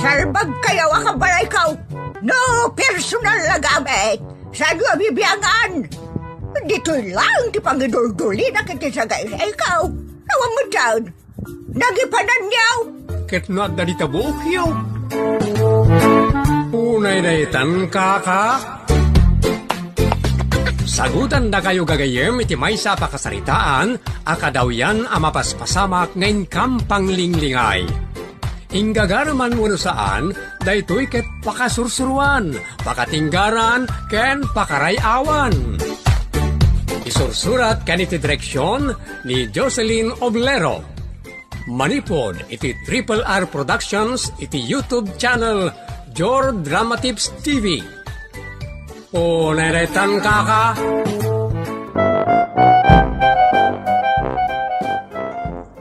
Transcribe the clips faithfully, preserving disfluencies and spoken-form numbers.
Sarbag kayo a kabalayko. No personal a gamit, saan yo a bibiangan? Ditoy lang ti pangiduldulina iti sagayrayko. Awan met daan. Nagipananyo. Ket no adda dita buokyo. Unay daytan, kaka. Sagutandakayo gagayyem iti maysa a pakasaritaan a kadawyan a mapaspasamak nga inkam panglinglingay. Inggagareman wenno saan, daytoy ket pakasursuroan, pakatinggaran, ken pakaray-awan. Isursurat ken iti direksion ni Jocelyn Oblero. Manipud iti Triple R Productions iti YouTube channel Jor Drama Tips T V. Unay daytan, kaka.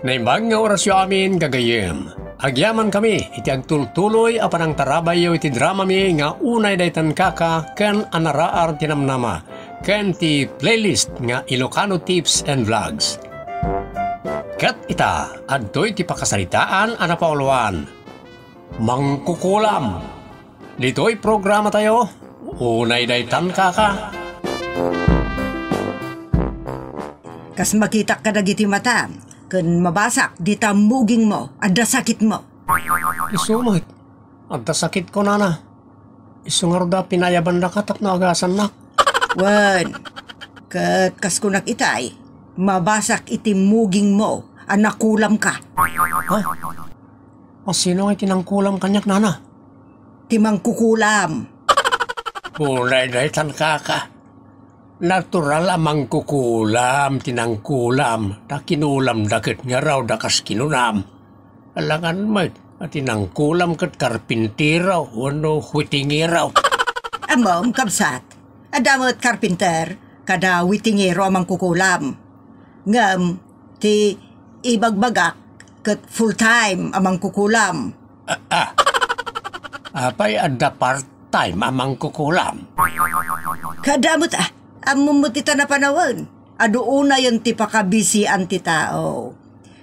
Naimbag nga orasyo amin, gagayyem. Agyamankami iti agtultuloy a panangtarabayyo iti dramami nga Unay Daytan, Kaka ken Anaraar ti Namnama ken ti playlist nga Ilocano Tips and Vlogs. Ket ita, adtoy ti pakasaritaan a napauluan. Mangkukulam. Ditoy programatayo, Unay Daytan, Kaka. Kas makitak kadagiti matam, ken mabasak dita mugingmo, adda sakitmo. Isu met, adda sakitko, nana. Isu ngarud a pinayabannaka tapno agasannak. Wen, ket kas kunak itay, mabasak iti mugingmo a nakulamka. Ha? Asino nga iti nangkulam kaniak, nana? Ti mangkukulam. Unay daytan, kaka. Natural a mangkukulam ti nangkulam, ta kinulamda ket ngarud a kas kinunam. Alangan met a ti nangkulam ket karpintero wenno huitingero. Ammom, kabsat, adda met karpinter kada huitingero a mangkukulam. Ngem ti ibagbagak ket full-time a mangkukulam. Ah, ah. Apay adda part-time a mangkukulam? Kada met, ah, ammom met ita napanawen. Adu unayen ti pakabisian ti tao.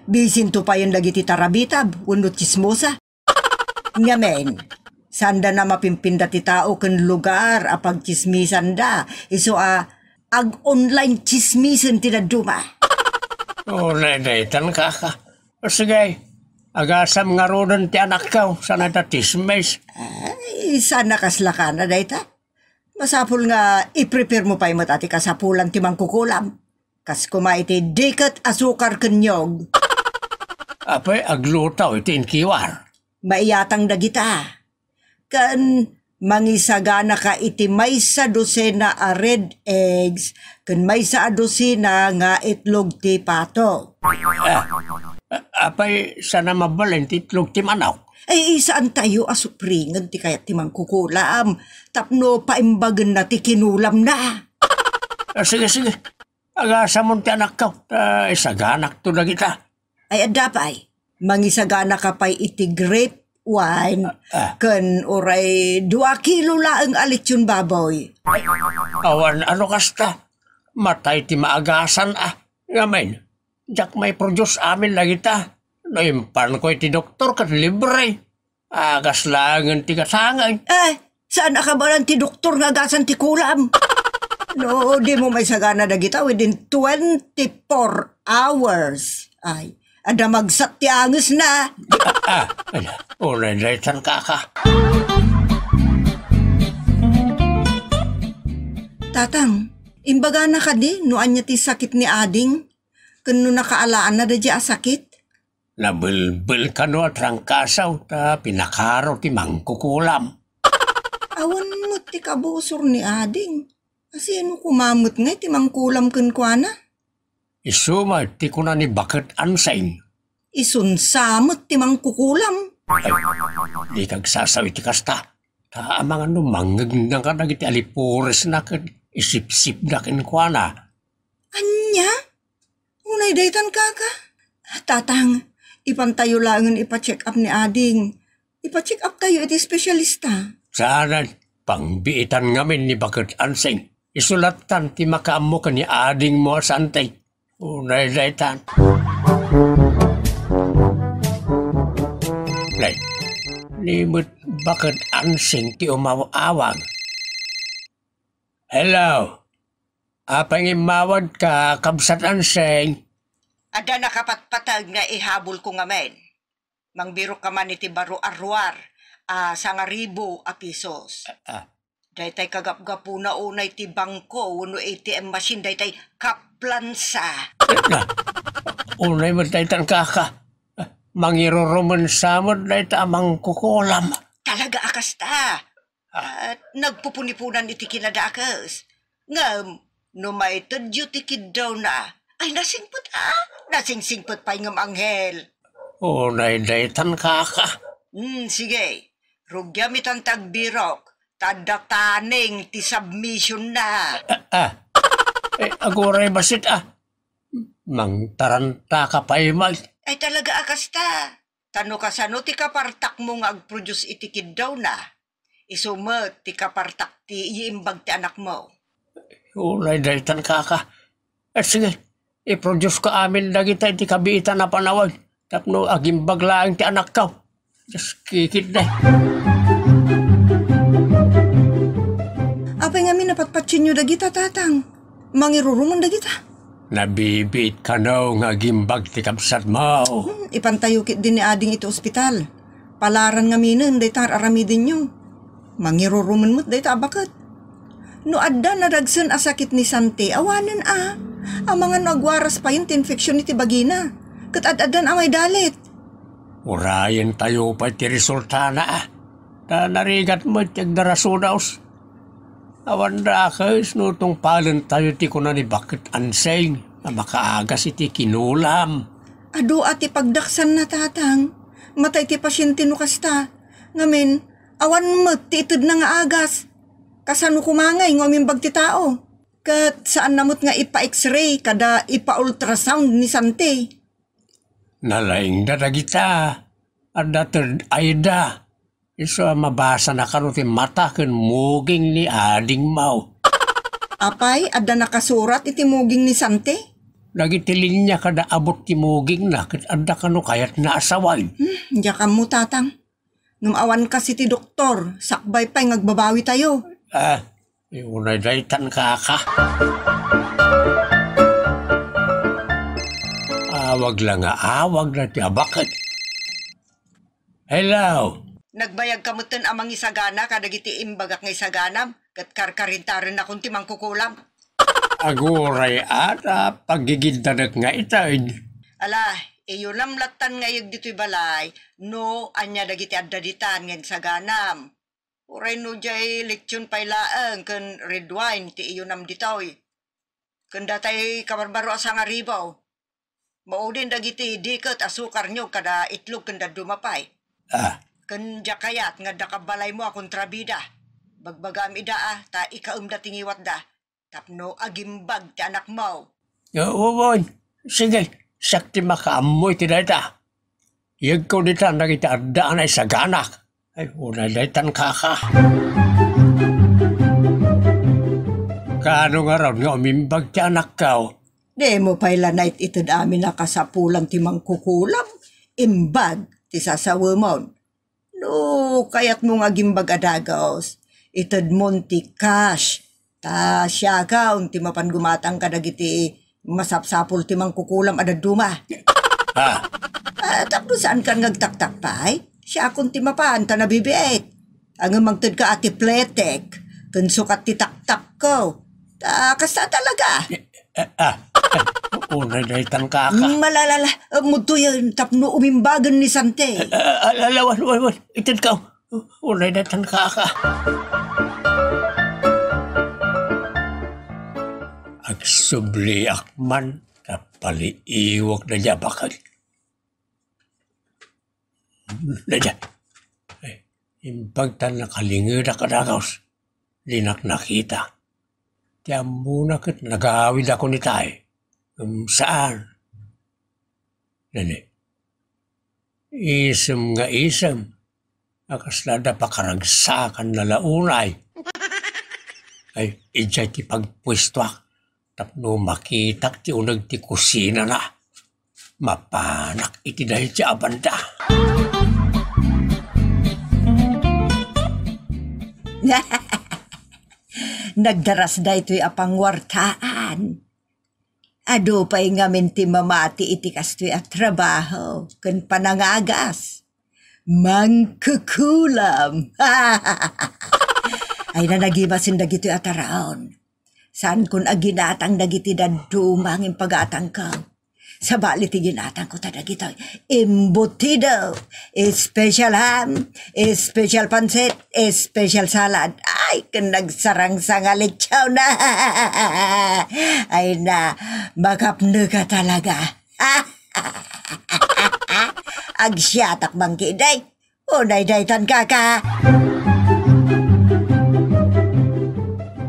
Bisinto payen dagiti tarabitab wenno tsismosa. Ngamin, saanda na mapimpinda ti tao ken lugar a pagtsismisanda, isu a ag-online tsismisen ti dadduma. Unay daytan, kaka. Sige, agasam ngaruden ti anakko, saan a tsismis. Ay, saan a kaslakana dayta. Masapul nga i-prepare mo pay met a ti kasapulan ti mangkukulam. Kas koma iti diket asukar ken niyog. Apay, agluto iti inkiwar. Maiyatang dagita. Ken mangisaganaka iti maysa dosena a red eggs ken maysa a dosena nga itlog ti pato. Ah, apay, saan a mabalin ti itlog ti manok? Ay, saantayo a supringen ti kayat ti mangkukulam tapno paimbagenna ti kinulamna. Ah, sige, sige. Agasamon ti anakko, ta isaganakto dagita. Ay, adda pay. Mangisaganaka pay iti grape wine, ah, ken uray dua kilo laeng a lechon baboy. Awan ano kasta. Matay ti maagasan, ah. Ngamin, diak maiproduce amin dagita. No impanko iti doktor ket libre. Agas laengen ti gasangay. Eh, saan a kabaelan ti doktor nga agasan ti kulam? No, dimo maisagana dagita within twenty-four hours. Ay, adda magsat ti angesna. Ah, ah, ala, unay daytan, kaka. Tatang, imbagana kadi no ania ti sakit ni ading? Ken no nakaalaanna daydiay a sakit? Nabelbel kano a trangkaso ta pinakaro ti mangkukulam. Awan met ti kabusor ni ading. Asino koma met ngay ti mangkulam kenkuana? Isu met ti kuna ni Baket Anseng. Isunsa met ti mangkukulam. Ay, dika agsasaw iti kasta. Ta amangan no mangngegna kadagiti alipuresna ken isipsipda kenkuana. Ania? Unay daytan, kaka? Tatang, ipantayo laengen ipa-check up ni ading. Ipa-check up tayo iti espesyalista. Saanen, pangbiitan ngamin ni Baket Anseng. Isu lattan ti makaammo ken ni adingmo a santeng. Unay daytan. Nay, Ni met baket Ansing ti umaw-awag. Hello. Apay nga immawat ka, Kabsat Ansing? Adda nakapatpateg nga ihabol ko ngamin. Mangbirok ka man iti baro a ruar a sangaribu a pisos. Ah, ah. Daytay kagapgapuna unay ti bangko wenno A T M machine, daytay kaplansa. Na, unay met daytan, kaka. Mangirurumensa met dayta a mangkukulam. Talaga a kasta. Ah, nagpupunipunan iti kinadakes. Ngem, no maitedyo ti kiddawna, ay nasingpet a, nasingsingpet pay ngem, anghel. Unay daytan, kaka. Hmm, sige. Rugiam itan ti agbirok, ta adda taning ti submissionna. Ah, ah. Eh, aguray bassit, ah. Mangtaranta ka pay, Mike. Ay, talaga a kasta. Ta no kasano ti kapartakmo nga agproduce iti kiddawna, isu met ti kapartak ti iimbag ti anakmo. Unay daytan, kaka. Eh, sige, i-produce ko amin dagita iti kabiitan a panawen tapno agimbag laeng ti anakko. Dios, kikit na. Apay ngamin a patpatsinyo dagita, Tatang? Mangirurumen dagita? Nabibiit kano nga agimbag ti kabsatmo. Hmm, ipantayo ketdi ni Ading iti ospital. Palaran ngaminen dayta nga ar-aramidenyo. Mangirurumen met dayta a baket. No adda nadagsen a sakit ni Sante, awanen a. Amangan no agwaras payen ti infection iti bagina. Ket ad-addan a maidalit. Urayentayo pay ti resultana, a. Ta narigat met ti agdarasudaos. Awan dakes no tungpalentayo ti kuna ni Baket Ansing a makaagas iti kinulam. Adu a ti pagdaksanna, Tatang. Matay ti pasiente no kasta. Ngamin, awan met ti itedna nga agas. Kasano koma ngay nga umimbag ti tao? Ket saanna met nga ipa-X-ray kada ipa-ultrasound ni Sante. Nalaingda dagita. Adda third eye da. Isu a mabasana kano ti mata ken muging ni Adingmo. Apay, adda nakasurat iti muging ni Sante? Dagiti linya kada abut ti mugingna ket adda kano kayatna a sawen. Hmm, diak ammo, Tatang. Ngem awan kas iti doktor, sakbay pay nga agbabawitayo. Ah, unay daytan, kaka. Awag la nga awag dayta a baket. Hello. Nagbayag ka metten a mangisagana kadagiti imbagak nga isaganam, ket karkarintaren nakon ti mangkukulam. Aguray a ta pagigiddanek nga ited. Ala, iyunam lattan nga iyeg ditoy balay, no ania dagiti adda ditan nga insaganam. Uray no diay lechon pay laeng ken red wine ti iyunam ditoy. Ken datay kabarbaro a sangaribu. Maudin dagiti diket, asukaryo, kada itlog ken dadduma pay. Ah. Ken diak kayat nga adda kabalaymo a kontrabida. Bagbagam ida a, ta ikaemda ti ngiwatda. Tapno agimbag ti anakmo. Oo, wen. Sige, siak ti makaammo iti dayta. Iyegko ditan dagiti adda a naisaganak. Ay, unay daytan, kaka. Kaano ngarud nga umimbag ti anakko? Dimo pay la naited amin a kasapulan ti mangkukulam, imbag ti sasawemon. No kayatmo nga agimbag a dagus, itedmon ti cash. Ta siakon ti mapan gumatang kadagiti masapsapul ti mangkukulam a dadduma. Ah. Ah, tapno saankan nga agtaktak pay? Siakon ti mapan ta nabibiit. Ngem mangtedka a ti pletek, ken sukat ti taktakko. Ta kasta talaga. Ah, ah, ah, unay daytan, kaka. Malalala, mudtoyen tapno umimbagen ni Sante. Ah, ah, ala, wen, wen, wen, itedka. Unay daytan, kaka. Agsubliak man, ta paliiwak dayta a baket. Dayta. Ay, imbag ta nakalingedak a dagus. Dinak nakita. Ti ammona ket nagawidakon itay. Ngem saan. Nene. Isem nga isem. A kasla adda pakaragsakanna la unay. Ay, idiay ti pagpuestoak tapno makitak ti uneg ti kusinana. Mapanak iti dayta a banda. Nagdaras daytoy a pangwartaan. Adu pay ngamin ti mamati iti kastoy a trabaho ken panangagas. Mangkukulam. Ay na nagimasin dagitoy a taraon. Saankon a ginatang dagiti dadduma nga impagatangko. Sabali ti ginatangko ta dagitoy embutido, special ham, special pansit, special salad. Ay, ken nagsarangsanga lechon. Ay na, makapneka talaga. Agsiatak, Mang Kiday. Unay daytan, kaka.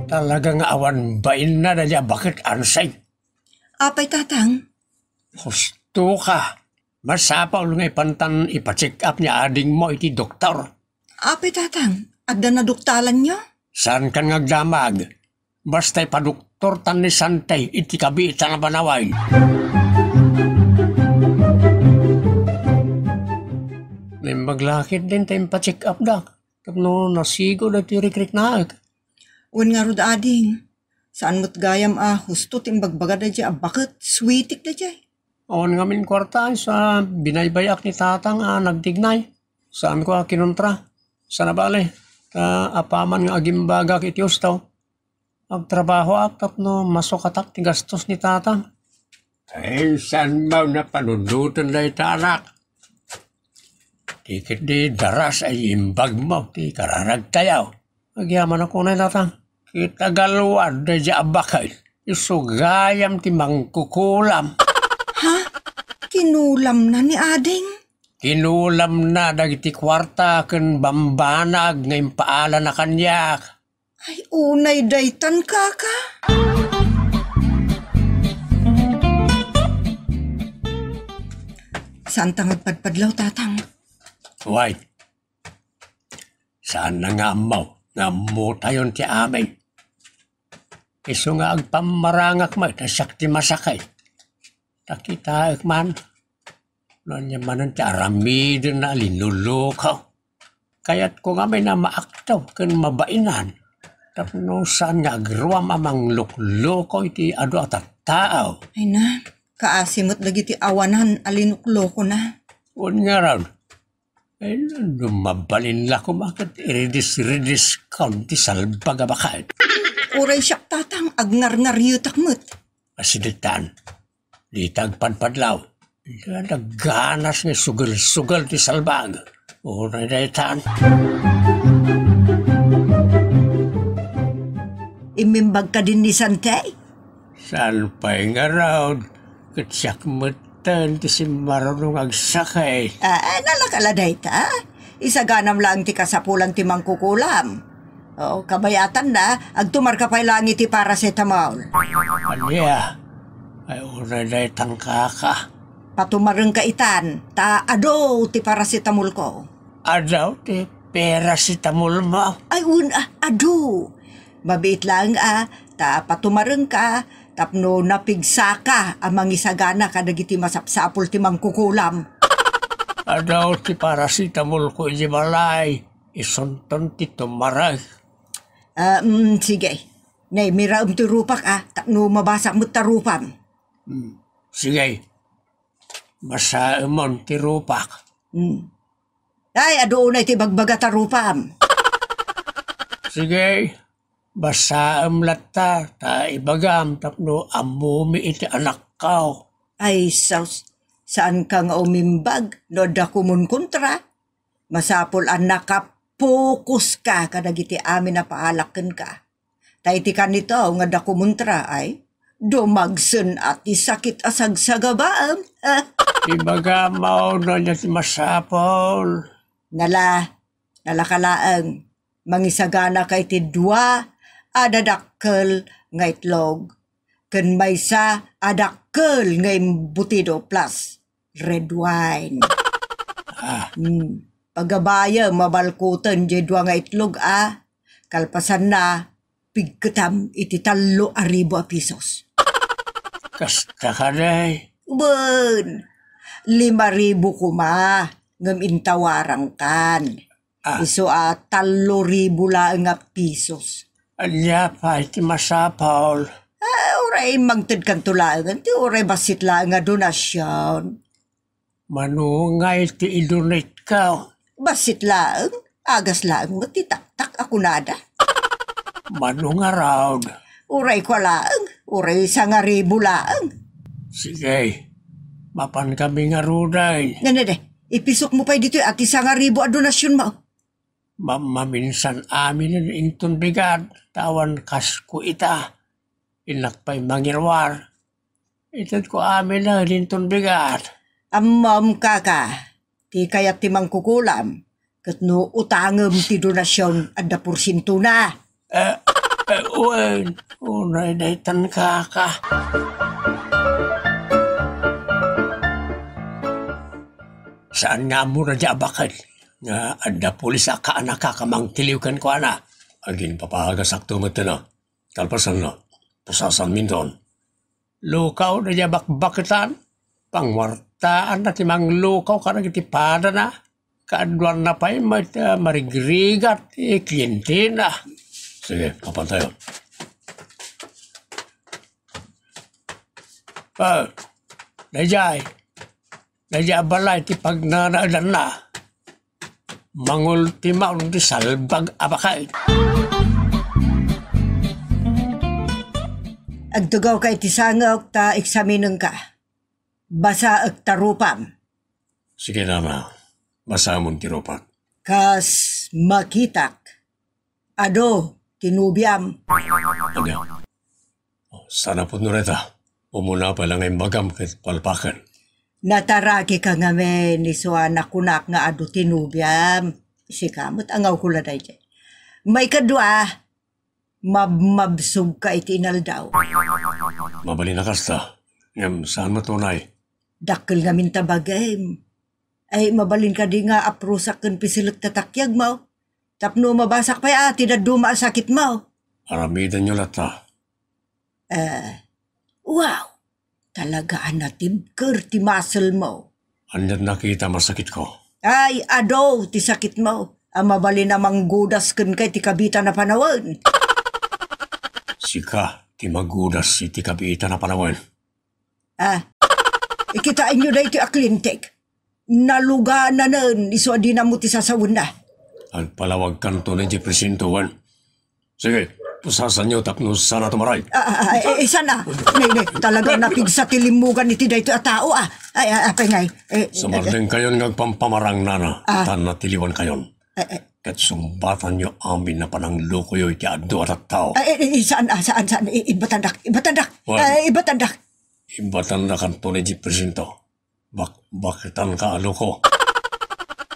Talaga nga awan bainna daydi a baket, Ansay. Apay, Tatang? Husto ka. Masapul nga ipantan ipa-check up ni adingmo iti doktor. Apay, Tatang? Adda naduktalanyo? Saankan nga agdamag. Basta ipadoktortan ni Santay iti kabiit a nabanaway. Naimbag la ketdin ta impacheck up dak tapno nasigo dagiti rikriknaek. Wen ngarud, ading, saan met gayam a husto ti imbagbagada daydiay a baket, sweetik daydiay. Awan ngamin kuarta, sa binaybay-ak ni Tatang a nagtignay. Saanko a kinuntra. Sana bale, ta apaman nga agimbagak iti husto, agtrabahoak tapno masukatak ti gastos ni Tatang. Ay, saan mo napanunoten dayta, anak? Ti ketdi daras a imbagmo ti kararagtayo. Agyamanak unay, Tatang. Ket agalwad daydiay a baket, isu gayam ti mangkukulam. Ha? Kinulamna ni ading? Kinulamna dagiti kuarta ken bambanag nga impaalana kaniak. Ay, unay daytan, kaka. Saanta nga agpadpadlaw, Tatang? Way. Saanna nga ammo nga ammotayon ti amin. Isu nga agpammarangak met a siak ti masakit. Ta kitaek man, no ania manen ti aramidenna a linuloko. Kayatko ngamin a maakto ken mabainan. Tapno saan nga agruam a manglukloko iti adu a tattao. Ay na, kaasi met dagiti awanan a linuklokona. Wen ngarud, ay, no mabalin la koma ket iridis-ridis kon ti salbag a baket. Uray siak, Tatang, agngarngarietak met. Asidegtan, dita agpadpadlaw. Nagganas nga sugal-sugal ti salbag. Uray daytan. Immimbag kadin ni Santay? Saan pay ngarud, ket siak metten ti simmaruno nga agsakit. Ah, nalaka la dayta? Isaganam laeng ti kasapulan ti mangkukulam. O, kabayatanna, agtumarka pay laeng iti paracetamol. Ania? Ay, uray daytan, kaka. Patumarengka itan, ta adu ti paracetamolko. Adu ti paracetamolmo? Ay, wen a, adu. Mabiit laeng a, ta patumarengka tapno napigsaka a mangisagana kadagiti masapsapul ti mangkukulam. Adu ti paracetamolko idiay balay, isunton ti tumarek. Ah, mm, sige. Nay, miraem ti rupak a, tapno mabasak met ta rupam. Hmm. Sige. Basaemon ti rupak. Hmm. Ay, adu unay ti bagbaga ta rupam. Sige, basaem latta ta ibagam tapno ammomi iti anakko. Ay, sus, saanka nga umimbag no adda kumunkontra? Masapul a nakapokuska kadagiti amin a paalak kenka. Ta iti kanito nga adda kumuntra ay, dumagsen a ti sakit a sagsagabaem. Ibagam no ania ti masapul. Nala, nalaka laeng, mangisaganaka iti dua a dadakkel nga itlog, ken maysa a dakkel nga embutido plus red wine. Ah. Hmm. Pagabayem a balkuten diay dua nga itlog a, kalpasanna, pigketam iti tallo a ribu a pisos. Kasta kadi? Wen, lima ribu koma, ngem intawarangkan. Ah. Isu a tallo ribu laeng a pisos. Ania pay ti masapul? Ah, uray mangtedkanto laengen ti uray bassit laeng a donasion. Mano ngay ti idonate ka? Bassit laeng, agas laeng met ti taktak a kunada. Mano ngarud? Uray kua laeng, uray sangaribu laeng. Sige, mapan kami ngaruden. Nene, de, ipisok mo pay ditoy a ti sangaribu a donasionmo. Ma-, maminsan aminen inton bigat, ta awan kas ku ita. Innak pay mangiruar. Itedko aminen inton bigat. Ammom, kaka, ti kayat ti mangkukulam, ket no utangem ti donasion, adda porsientona. Eh, eh, wen, unay daytan, kaka. Saan nga ammona diay a baket nga adda pulis a kaanaka a mangtiliw kenkuana? Aginpapagasakto metten a. Kalpasanna, pusasanminton. Lukaw daydiay a bakbaketan. Panguartaanna ti manglukaw kadagiti padana. Kaaduanna pay met, ah, marigrigat ti klientena. Sige, mapantayon. Ah, daydiay. Daydiay a balay ti pagnanaedanna. Mangultimaon ti salbag a baket. Agtugawka iti sangok ta eksaminenka. Basaek ta rupam. Sige, nana. Basamon ti rupak. Kas makitak, adu ti nobiam. Ania? Saan a pudno dayta? Umuna pay la nga imbagam ket palpaken. Nataragika ngamin isu a nakunak nga adu ti nobiam. Sika met angawko la daydiay. Maikadua, mabmabsogka iti inaldaw. Mabalin a kasta, ngem saan met unay? Dakkel ngamin ta bagim. Ay, mabalin kadi nga aprusak ken piselek ta takyagmo? Tapno mabasak pay a ti dadduma a sakitmo. Aramidenyo latta. Eh, wow! Talaga a natibker ti muscle mo. Ania't nakita masakitko? Ay, adu ti sakitmo. A mabalin a manggudas kenka iti kabitan a panawen. Sika ti magudas iti kabitan a panawen. Ah, ikitaenyo daytoy a klientek. Nalugananen isu a dina mo ti sasawenna. Agpalawagkanto daydiay presinto, wen. Sige, pusasanyo tapno saan a tumaray. Ah, ah, ah, eh, eh, saan a? Nay, nay, talaga napigsa ti limmugan iti daytoy a tao, ah. Ay, ah, apay ngay. Eh, Sumardengkayon nga agpampamarang, nana, ah, ta natiliwankayon. Eh, eh. Ket sungbatanyo amin a pananglukoyo iti adu a tattao. Eh, eh, eh, saan a, saan, saan? I-, ibatandak, ibatandak. Wen. Eh, ibatandak. Ibatandakanto daydiay presinto. Bak-, bakbaketanka a loko.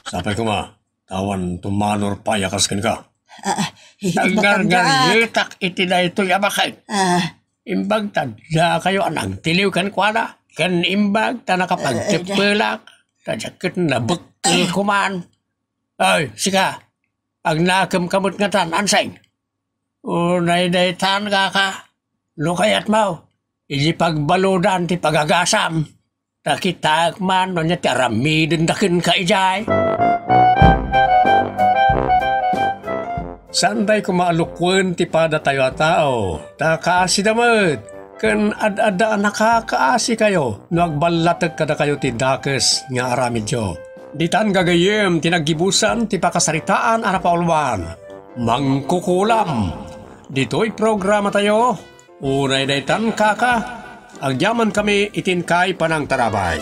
Sapay koma, ta awan tumanor pay a kas kenka. Ah, ah, eh, ibatandak. Aggargaryetak iti daytoy a baket. Ah. Imbag ta dakayo a nagtiliw kenkuana, ken imbag ta nakapagteppelak, ta diak ket nabekkel koman. Ay, sika, agnakemka met ngatan, Anseng. Unay daytan, kaka, no kayatmo, idi pagbaludan ti pagagasam, ta kitaek man no ania ti aramidenda kenka idiay. Saan pay koma a lukuen ti padatayo a tao, ta kaasida met, ken ad-adda a nakakaasikayo no agballatek kadakayo ti dakes nga aramidyo. Ditan gagayyem ti naggibusan ti pakasaritaan a napauluan. Mangkukulam. Ditoy programatayo, unay daytan, kaka, agyamankami iti inkay panangtarabay.